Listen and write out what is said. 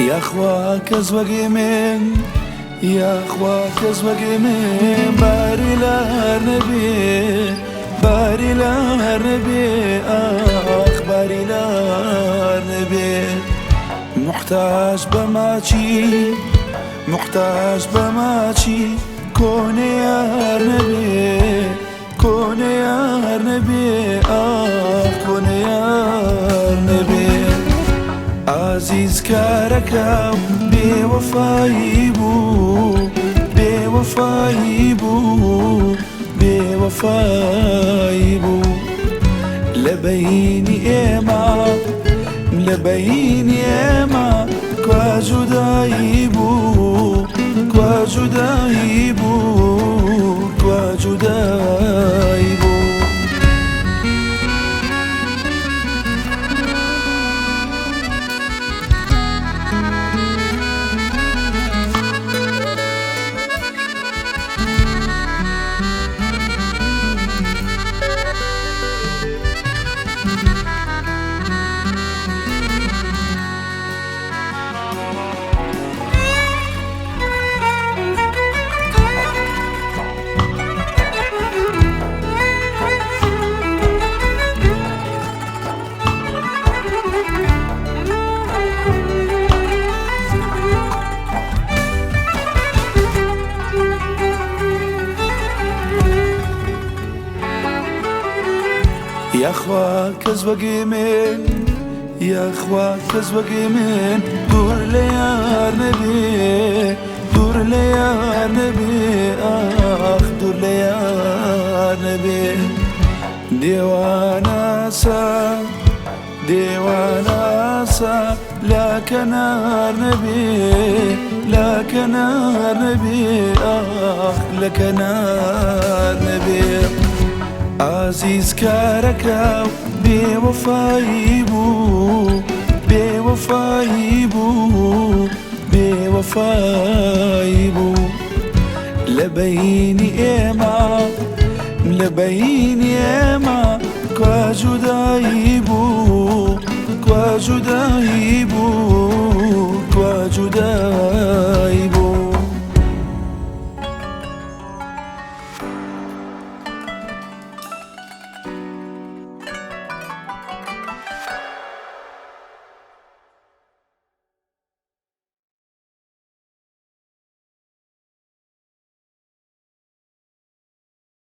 یاخوا کەس وەگێ من، یاخوا کەس وەگێ من باری لار نەبێ، باری لار نەبێ، ئاخ باری لار نەبێ. موحتاج بە ماچی، موحتاج بە ماچی کۆنە یار نەبێ، کۆنە یار نەبێ، ئاخ کۆنە یار نەبێ. ئازیز کارەکە بێوەفایی بوو، بێوەفایی بوو، بێوەفایی بوو. لە بەینی ئێمە، لە بەینی ئێمە کوا جودایی بوو، کوا جودایی بوو، کوا جودایی بوو. یاخوا کەس وەگێ من، یاخوا کەس وەگێ من دوور لە یار نەبێ، دوور لە یار نەبێ، ئاخ دوور لە یار نەبێ. دێواناسا، دێواناسا لە کەنار نەبێ، لە کەنار نەبێ، ئاخ لە کەنار نەبێ. ئازیز کارەکە بێوەفایی بوو، بێوەفایی بوو، بێوەفایی بوو. لە بەینی ئێمە، لە بەینی ئێمە کوا جودایی بوو، کوا جودایی.